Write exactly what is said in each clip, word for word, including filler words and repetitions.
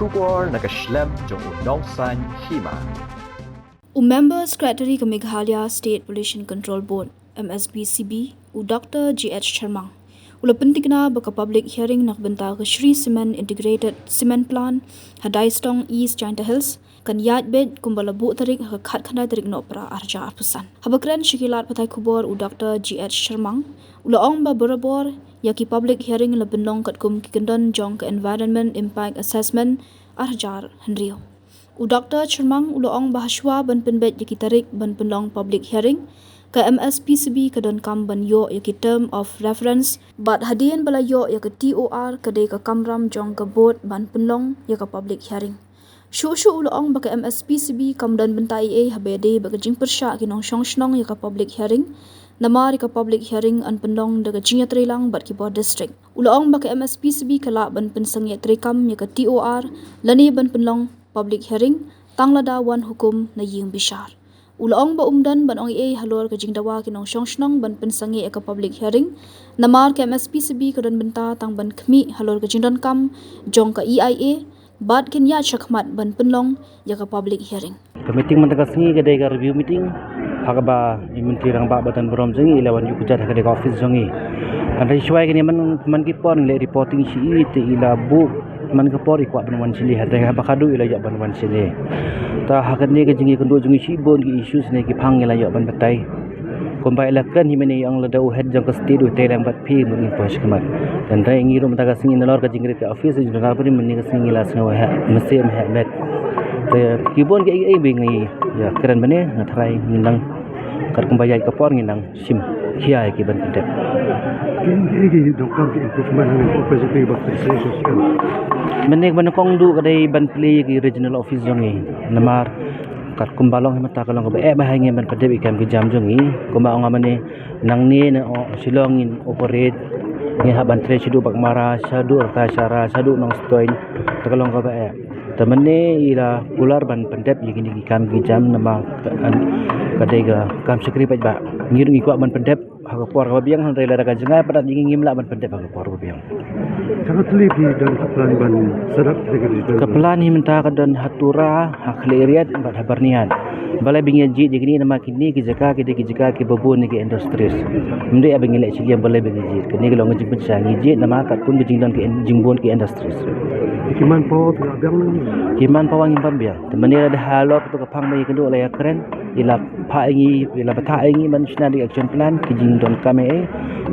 Khubor na ka shlem jong u Nongsaiñ Hima. U Member Secretary ka Meghalaya State Pollution Control Board, M S P C B, u Doctor G H Sharmang u la pyntikna ba ka public hearing na ka bynta ka Shree Cement Integrated Cement Plant ha Daistong, East Jaintia Hills kan ïaid beit kumba la buh tarik ha ka khatkhyndai tarik Nohprah arhajar arphew san. Haba kren sha ki lad pathai khubor, u Doctor G H Sharmang u la ong ba barabor ïa ki public hearing la pynlong katkum ki kyndon jong ka Environment Impact Assessment arhajar hynriew. U Doctor Sharmang u la ong ba hashwa ban pynbeit ïa ki tarik ban pynlong public hearing, ka M S P C B ka donkam ban ïoh ïa ki term of reference, bad hadien ba la ïoh ïa ka T O R ka dei ka kamram jong ka board ban pynlong ïa ka public hearing. Shuh shuh u la ong ba ka M S P C B kam don bynta ei ei haba ïadei bad ka jingpyrshah ki nongshong shnong ïa ka public hearing, namar ïa ka public hearing yn pynlong da ka jingïatreilang bad ki bor district. U la ong ba ka M S P C B ka lah ban pynsangeh treikam ïa ka T O R lane ban pynlong public hearing tang lada wan hukum na ïing bishar. U la ong ba um don ban ong ei ei halor ka jingdawa ki nongshong shnong ban pynsangeh ïa ka public hearing, namar ka M S P C B ka don bynta tang ban khmih halor ka jingdonkam jong ka E I A bad kin ïaid shakhmat ban pynlong ïa ka public hearing. Ka meeting mynta ka sngi ka dei ka review meeting ha kaba i Myntri Rangbah ba don burom jong ngi i la wan ïuh kjat ha ka dei ka office jong ngi. Hynrei shuwa kane man, man ki por ngi leh reporting sha i te i la buh man ka por i kwah ban wan sha i, hynrei haba khadduh i la ïoh ban wan sha i. Ta ha kane ka jingïakynduh jong ngi shibun ki issues ne ki phang i la ïoh ban batai. Kumba i la kren hi mynne i ong lada u head jong ka state u tei lang bad phi mut ngin poi shakhmat. Hynrei ngi ruh mynta ka sngi nalor ka jingkren ka office jong ka bri mynne ka sngi ngi la sngew heh mynsiem heh met. Te ki bun ki ei ei ba ngi ïa kren mynne nga tharai ngin nang kat kumba ïaid ka por ngin nang shim khia ïa ki ban pyndep. Ki ei ei ki donkam ki improvement hangne office ki ba. Mynne ba nyngkong duh ka dei ban plie ïa ki regional office jong ngi. Namar kat kumba long hi mynta ka long kaba eh ba ha ngi ban pyndep ïa ki kam ki jam jong ngi. Kumba ong nga mynne nangne na, oh, Shillong ngin operate, ngin hap ban trei shaduh Baghmara, shaduh Ratacherra, shaduh Nongstoiñ, te ka long kaba eh. Te mynne i la kular ban pyndep ïa kine ki kam ki jam namar ka, ka dei ka kam shakri paidbah. Ngi ruh ngi kwah ban pyndep ha ka por kaba biang, hynrei lada ka jngai padat ïa ngi ngim lah ban pyndep ha ka por kaba biang. Katno tylli phi don ka plan ban set up ïa ka regional? Ka plan hi mynta ka don ha Tura, ha Khliehriat bad ha Byrnihat. Balei ba ngi ïa jied ïa kine, namar kine ki jaka ki dei ki jaka kiba bun ïa ki industries. Ym dei ba ngi leh shiliang balei ba ngi jied. Kane ka long ka jingpynshai, ngi jied namar katkum ka jingdon ki in-, jingbun ki industries. Ki manpower phi la biang? Ki manpower ngim pat biang. Te mynne lada halor kato ka phang ba ngi kynduh la ïa kren, i la phah ïa ngi, i la bthah ïa ngi ban shna da ka action plan, ki jingdonkam ei ei.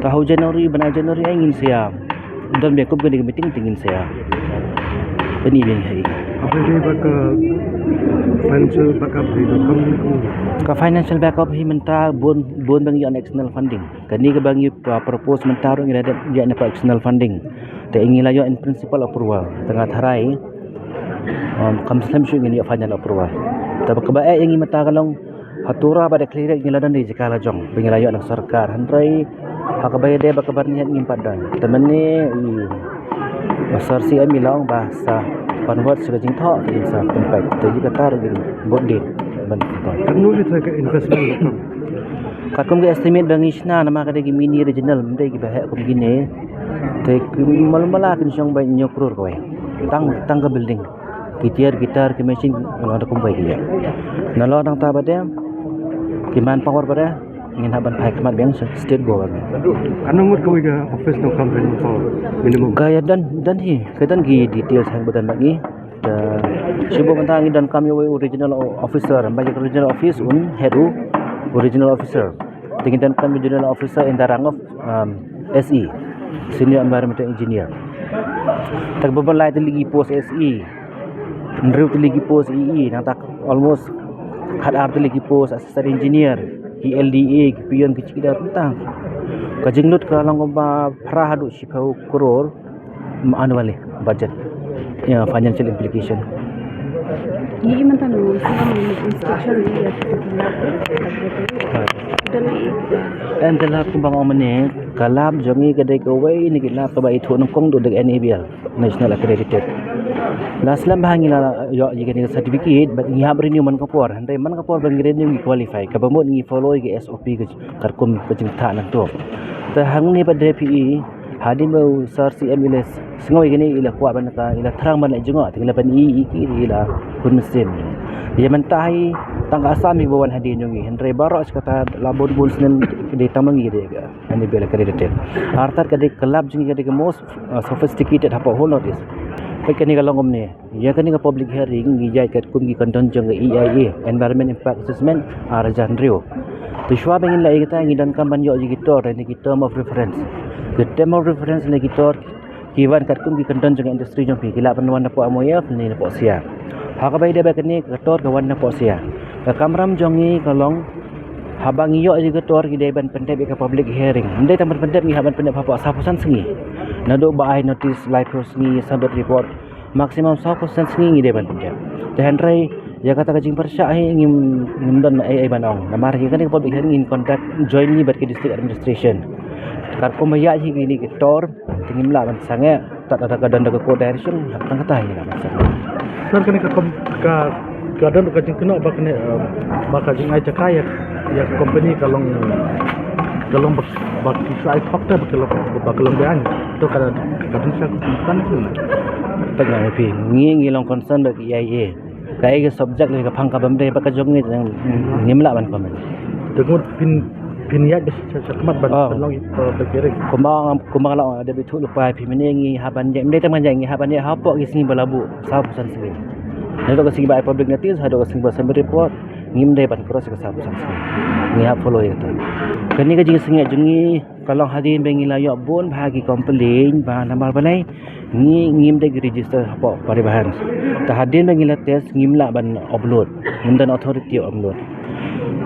Ta ha u January, bnai January ei ngin sa ïa don biang kum kane ka meeting te ngin sa ïa pyni biang ha i. Haba ïadei bad ka financial backup hi donkam? Ka financial backup hi mynta bun, bun ba ngi ïoh external funding. Kane kaba ngi, uh, propose mynta ruh ngi la dep ïa na external funding. Te ngi la ïoh in principle approval. Te nga tharai, um, kam slem shuh ngin ïoh final approval. Te kaba eh ïa ngi mynta ka long ha Tura bad ha Khliehriat ngi la don da i jaka la jong ba ngi la ïoh na ka sorkar. Hynrei ha kaba ïadei bad ka Byrnihat ngim pat don. Te mynne i Sir C M i la ong ba sa convert sha ka jingthoh te ngin sa pynpait. Te ïa kata ruh ngin bud dien ban pynpait. Katno hi ka investment ruh kam? Katkum ka estimate ba ngi shna namar ka dei ki mini regional, ym dei kiba heh kum kine. Te ki mala mala kin shong ba hynñiew klur kawei. Tang, tang ka building. Ki tiar, ki tar, ki machine, nalor da kumwei ki ïa. Nalor nangta ba dei ki manpower ba dei ngin hap ban phai khmat biang sha state government. Katno ngut kawei ka office donkam manpower minimum? Ka ïa don, don hi, ka don ki details hang ba don bad ngi. Te shu buh mynta ngi donkam ïa uwei u regional o-, officer, ba ïa ka regional office un head u, u regional officer. Te ngi donkam ïa u regional officer in the rank of, um, S E, Senior Environmental Engineer. Te ba ban lai tylli ki post S E, hynriew tylli ki post E E, nangta almost khatar tylli ki post assistant engineer, ki L D A, ki peon, ki chowkidar, nangta ka jinglut ka long kumba phra haduh shiphew klur annually budget. Ïa, financial implication. Ngi mynta ngi instruction ngi ïa. Em, ka lap kumba nga ong mynne, ka lap jong ngi ka dei kawei na ki lap kaba ithuh nyngkong duh da ka N A B L, National Accredited. La slem ba ngi la ïoh ïa kane ka certificate, bad ngi hap renew man ka por. Hynrei man ka por ba ngi renew ngi qualify. Kaba mut ngi follow ïa ka S O P ka katkum ka jingthoh nangto. Te hangne pat dei phi i Hadien ba u Sir C M i la sngew ïa kane, i la kwah ban ka, i la thrang ban leh jingeh, te i la ban i i ki, i la hun mynsiem. Ïa mynta hi tang ka Assam hi ba wan hadien jong ngi, hynrei baroh shi katta la bun bun snem ki dei tang ma ngi ki dei ka, ani bela ka dei te. Artat ka dei ka lap jong ngi ka dei ka most uh, sophisticated hapoh whole North East. Peit kane ka long kumne. Ïa kane ka public hearing ngi ïaid katkum ki kyndon jong ka E I A, Environment Impact Assessment, ar hajar hynriew. Te shuwa ba ngin leh ïa kata ngi donkam ban ïoh ïa ki tor, ne ki term of reference. Ki term of reference ne ki tor ki wan katkum ki kyndon jong ka industry jong phi, ki lah ban wan napoh M O F ne napoh S I A. Ha kaba ïadei bad kane ka tor ka wan napoh S I A. Ka kamram jong ngi ka long haba ngi ïoh ïa ka tor ngi dei ban pyndep ïa ka public hearing. Ym dei tang ban pyndep, ngi hap ban pyndep hapoh sawphew san sngi. Naduh ba ai notice laiphew sngi, submit report, maximum sawphew san sngi ngi dei ban pyndep. Te hynrei ïa kata ka jingpyrshah hi ngim, ngim don ei ei ban ong. Namar ïa kane ka public hearing ngin conduct jointly bad ka district administration. Katkum ba ïaid hi kine ki tor, te ngim lah ban sangeh, tad haduh ba don da ka court direction, hap tang kata hi ngi lah ban sangeh. Sir, kane ka kom-, ka, ka don ka jingkynnoh ba kane, eh, ba ka jingai jaka ïa, ïa company ka long, ka long ba, ba ki shu ai thok te ba ka long, ba ka long beaiñ. To ka, ka don sha ka concern ki. Tang ïa phi, ngi, ngi long concern bad ka E I A. Kaei ka subject lane ka phang kaba ym dei bad ka jong ngi, ngim lah ban comment. Te kumno phin, phin ïaid ba sha, sha khmat ban, oh, ban long, eh, ba ki ring. Kumba, kumba la ong, da ba ithuh lypa ïa phi mynne ngi hap ban ïaid, ym dei tang ban ïaid, ngi hap ban ïaid hapoh ki sngi ba la buh sawphew san sngi. Naduh ka sngi ba ai public notice haduh ka sngi ba submit report, ngim dei ban cross ka sawphew san sngi. Ngi hap follow ïa kata. Kane ka jingsngewsih jong ngi ka long hadien ba ngi la ïoh bun bha ki complaint ba namar balei ngi ngim dei ki register hapoh Parivahan. Te hadien ba ngi la test ngim lah ban upload, ngim don authority upload.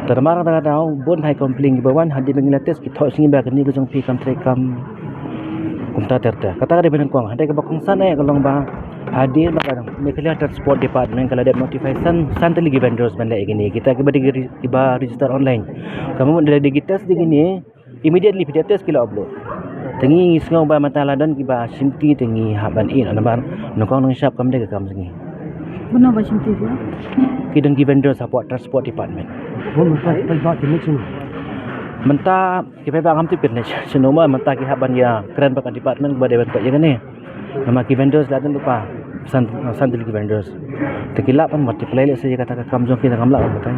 Te namar kata ka daw bun bha ki complaint kiba wan, hadien ba ngi la test ki thoh sha ngi ba kane ka jong phi kam trei kam kumta ter ter. Kata ka dei ba nyngkong. Hynrei kaba kongsan eh ka long ba hadien ba ka Meghalaya Transport Department ka la dep notify san, san tylli ki vendors ban leh ïa kine, kita kiba dei ki re-, kiba register online. Ka mut da la dei ki test ïa kine, immediately phi da test ki la upload. Te ngi ngi sngew ba mynta la don kiba shimti te ngi hap ban ïeh namar nyngkong nyngshap kam dei ka kam jong ngi. Mano ba shimti phi? Ki don ki vendors hapoh Transport Department. Bun mynta ki paidbah ki leit shano? Mynta ki paidbah ngam tip ki leit shano, ma mynta ki hap ban ïa kren bad ka department ba dei ban peit ïa kane. Namar ki vendors la don lypa san, san tylli ki vendors. Te ki lah ban multiply lehse ïa kata ka kam jong ki, te ngam lah ban batai.